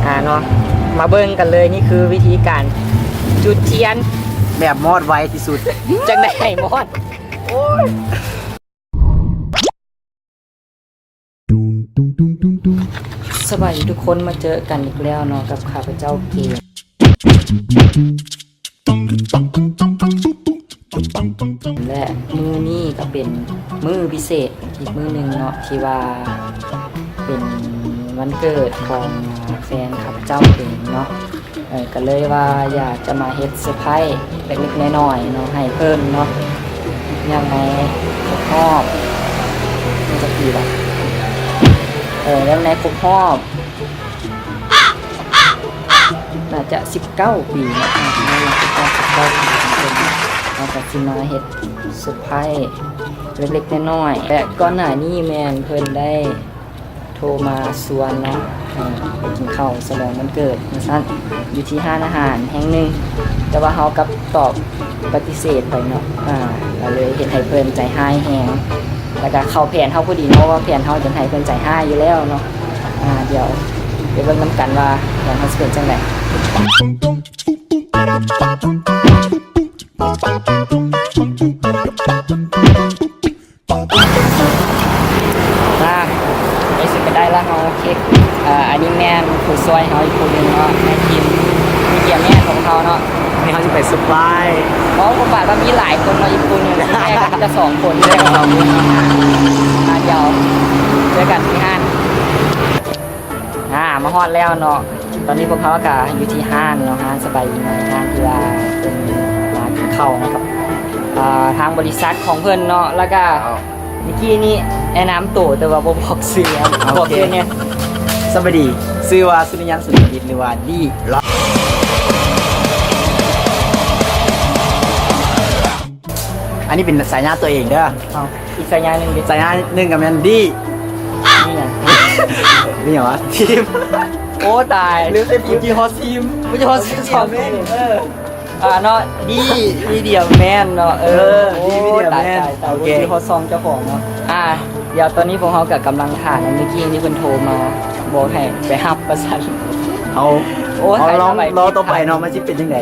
ອ່າເນາະ ມາເບິ່ງກັນເລີຍ ນີ້ຄືວິທີການຈຸດທຽນແບບມອດໄວທີ່ສຸດ ຈັ່ງໄດ້ໃຫ້ມອດ. ໂອ້ຍ ສະບາຍດີທຸກຄົນ ມາເຈີກັນອີກແລ້ວເນາະ ກັບຂ້າພະເຈົ້າເກມ ແລະ ມື້ນີ້ກໍເປັນມື້ພິເສດອີກມື້ໜຶ່ງເນາະ ທີ່ວ່າເປັນວັນເກີດຂອງແຟນຂ້າພະເຈົ້າເອງເນາະ. ເອີ ກໍເລີຍວ່າຢາກຈະມາເຮັດເຊີໄພຣສ໌ເລັກໆນ້ອຍໆເນາະ ໃຫ້ເພິ່ນເນາະ ເນື່ອງໃນຄົບຮອບ ມັນຈັກປີລະ ເອີ ເນື່ອງໃນຄົບຮອບ ໜ້າຈະສິບເກົ້າປີເນາະ ເອີ ໃນຄົບຮອບສິບເກົ້າປີຂອງເພິ່ນ ເຮົາກໍຊິມາເຮັດເຊີໄພຣສ໌ເລັກໆນ້ອຍໆ ແລະ ກ່ອນໜ້ານີ້ແມ່ນເພິ່ນໄດ້ ໂທມາຊວນເນາະ ເອີ ໄປກິນເຂົ້າສະຫຼອງວັນເກີດວ່າຊັ້ນ ຢູ່ທີ່ຮ້ານອາຫານແຫ່ງໜຶ່ງ ແຕ່ວ່າເຮົາກັບຕອບປະຕິເສດໄປເນາະ ອ່າ ກໍເລີຍເຮັດໃຫ້ເພິ່ນໃຈຮ້າຍແຮງ ແລ້ວກໍເຂົ້າແຜນເຮົາພໍດີເນາະ ວ່າແຜນເຮົາຈະໃຫ້ເພິ່ນໃຈຮ້າຍຢູ່ແລ້ວເນາະ ອ່າ ດຽວໄປເບິ່ງນຳກັນວ່າແຜນເຮົາຊິເປັນຈັ່ງໃດ. ອ່າ ໄດ້ເສັດກັນໄດ້ລະເຮົາ ເຄັກ ອ່າ ອັນນີ້ແມ່ນຜູ້ຊ່ວຍເຮົາອີກຜູ້ໜຶ່ງເນາະ ໃນທີມມີເກມແມ່ຂອງເຮົາເນາະ ອັນນີ້ເຮົາຊິໄປເຊີໄພຣສ໌ ເວົ້າບໍ່ປາກວ່າມີຫຼາຍຄົນເນາະ ອີກຜູ້ໜຶ່ງແຍກກັນມີແຕ່ສອງຄົນ ແຍກກັນສອງຄົນ ອ່າ ດຽວເຈີກັນທີ່ຮ້ານ. ອ່າ ມາຮອດແລ້ວເນາະ ຕອນນີ້ພວກເຮົາກະຢູ່ທີ່ຮ້ານເນາະ ຮ້ານສະບາຍດີນ້ອຍ ຮ້ານທີ່ວ່າເປັນຮ້ານກິນເຂົ້ານະ ກັບ ອ່າ ທາງບໍລິສັດຂອງເພິ່ນເນາະ ແລ້ວກະເມື່ອກີ້ນີ້ແນະນຳໂຕ ແຕ່ວ່າບໍ່ບອກຊື່ ບອກຊື່ແດ່. ສະບາຍດີ ຊື່ວ່າສຸລິຍັນ ສຸນທະວິດ ຫຼືວ່າດີລັອກ ອັນນີ້ເປັນສາຍາຕົວເອງເດີ. ອີກສາຍາໜຶ່ງເດ? ສາຍາໜຶ່ງກໍແມ່ນດີ ມີຫຍັງ? ມີຫຍັງວະ? ທີມ ໂອ້ ຕາຍ ລືມເປັນທີມ ເມື່ອກີ້ຮອດທີມ ເມື່ອກີ້ຮອດທີມສອງ ເອີ ອ່າ ເນາະ ດີ ມີດຽວແມນເນາະ ເອີ ດີ ມີດຽວແມນ ຕາຍ ຕາຍ ໂອເຄ ເມື່ອກີ້ຮອດຊ່ອງເຈົ້າຂອງເນາະ ອ່າ ດຽວຕອນນີ້ພວກເຮົາກໍກຳລັງຖ້າ ເມື່ອກີ້ນີ້ເພິ່ນໂທມາບອກໃຫ້ໄປຮັບວ່າຊັ້ນ ເຮົາ ໂອ້ ເຮົາລອງລໍຕໍ່ໄປເນາະ ມັນຊິເປັນຈັ່ງໃດ?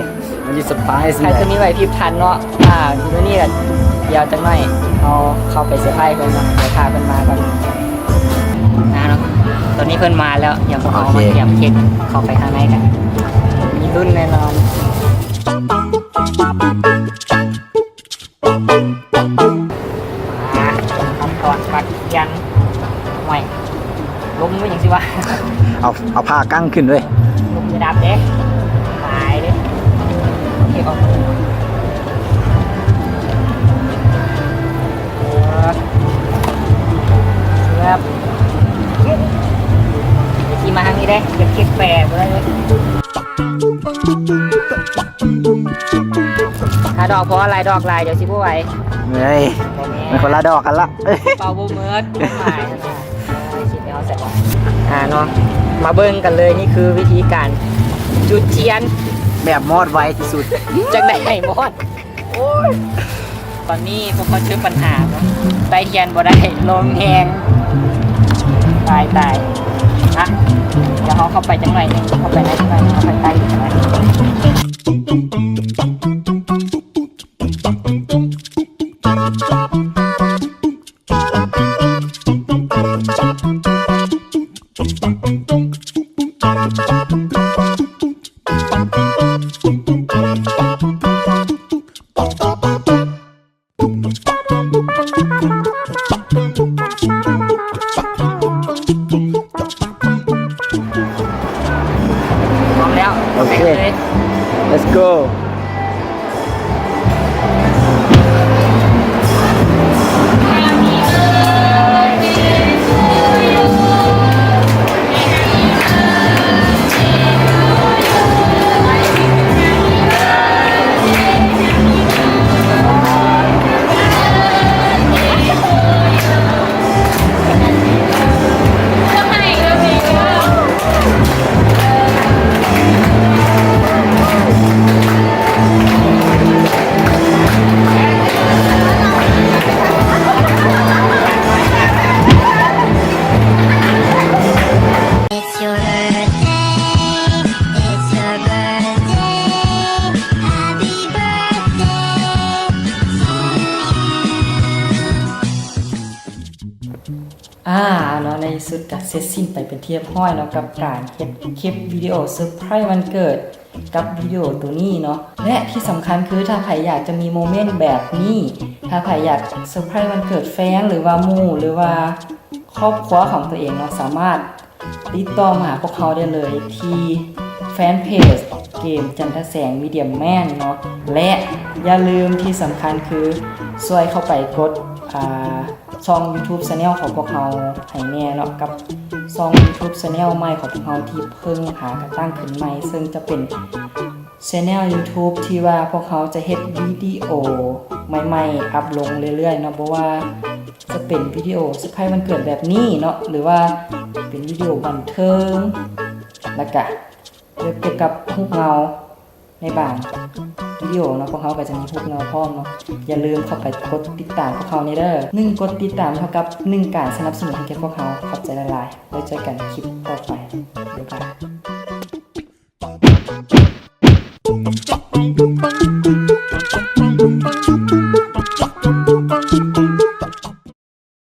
ມັນຊິເຊີໄພຣສ໌ ໃຜຈະມີໄຫວພິບທັນເນາະ ອ່າ ມື້ນີ້ກໍດຽວຈັກໜ້ອຍເຮົາເຂົ້າໄປເຊີໄພຣສ໌ເພິ່ນເນາະ ດຽວຖ້າເພິ່ນມາກ່ອນນະເນາະ ຕອນນີ້ເພິ່ນມາແລ້ວ ດຽວພວກເຮົາມາກຽມເຄັກເຂົ້າໄປຂ້າງໃນກັນ ມີລຸ້ນແນ່ນອນ ມາ ຂັ້ນຕອນປັດທຽນ ໂອ້ຍ ລົມມັນຫຍັງຊິວະ ເອົາ ເອົາຜ້າກັ້ງຂຶ້ນເວີຍ ລົມຈະດັບເດ້ ຕາຍເດ້ ເກັບເອົາ ເອີ ເອີ ຊິມາທາງນີ້ເດ້ ເກັບເຄັກແປບໍ່ໄດ້ເດ້ ຫ້າດອກພໍ ຫຼາຍດອກຫຼາຍ ດຽວຊິບໍ່ໄຫວ ເອີຍ ບໍ່ແມ່ນ ມັນຄົນລະດອກກັນລະ ເປົ່າບໍ່ເໝິດ ຄວາມໝາຍ ອ່າເນາະ ມາເບິ່ງກັນເລີຍ ນີ້ຄືວິທີການຈຸດທຽນແບບມອດໄວທີ່ສຸດ ຈັ່ງໄດ້ໃຫ້ມອດ ໂອ້ຍ ຕອນນີ້ພວກເຂົາເຈີປັນຫາເນາະ ໄຕ້ທຽນບໍ່ໄດ້ ລົມແຮງ ຕາຍ ຕາຍ ອ່ະ ດຽວເຮົາເຂົ້າໄປຈັກໜ້ອຍໜຶ່ງ ເຂົ້າໄປໃນຈັກໜ້ອຍໜຶ່ງ ເຮົາໄປໄຕ້ອີກໜ້ອຍ ພ້ອມແລ້ວ ໂອເຄ ເລັດໂກ. ເ ທີ່ສຸດກະເສັດສິ້ນໄປເປັນທີ່ຮຽບຮ້ອຍເນາະ ກັບການເຮັດຄລິບວິດີໂອເຊີໄພຣສ໌ວັນເກີດ ກັບວິດີໂອໂຕນີ້ເນາະ ແລະທີ່ສຳຄັນຄື ຖ້າໃຜຢາກຈະມີໂມເມັນແບບນີ້ ຖ້າໃຜຢາກເຊີໄພຣສ໌ວັນເກີດແຟນ ຫຼືວ່າໝູ່ ຫຼືວ່າຄອບຄົວຂອງຕົວເອງເນາະ ສາມາດຕິດຕໍ່ມາຫາພວກເຮົາໄດ້ເລີຍ ທີ່ແຟນເພຈເກມຈັນທະແສງມີດຽມແມນເນາະ ແລະຢ່າລືມ ທີ່ສຳຄັນຄື ຊ່ວຍເຂົ້າໄປກົດ ອ່າ ຊ່ອງຢູທູບແຊນແນວຂອງພວກເຮົາໃຫ້ແນ່ເນາະ ກັບຊ່ອງຢູທູບແຊນແນວໃໝ່ຂອງພວກເຮົາທີ່ເພິ່ງຫາກະຕັ້ງຂຶ້ນໃໝ່ ເຊິ່ງຈະເປັນແຊນແນວຢູທູບທີ່ວ່າພວກເຮົາຈະເຮັດວິດີໂອໃໝ່ໆອັບລົງເລື້ອຍໆເນາະ ບໍ່ວ່າຈະເປັນວິດີໂອເຊີໄພຣສ໌ວັນເກີດແບບນີ້ເນາະ ຫຼືວ່າເປັນວິດີໂອບັນເທີງ ແລ້ວກະ ກ່ຽວກັບຮູບເງົາໃນບາງວິດີໂອເນາະ ພວກເຮົາກໍຈະມີຮູບເງົາພ້ອມເນາະ ຢ່າລືມເຂົ້າໄປກົດຕິດຕາມພວກເຮົາແນ່ເດີ ໜຶ່ງກົດຕິດຕາມເທົ່າກັບໜຶ່ງການສະໜັບສະໜູນໃຫ້ແກ່ພວກເຮົາ ຂອບໃຈຫຼາຍໆ ແລ້ວເຈີກັນຄລິບຕໍ່ໄປ ບາຍບາຍ.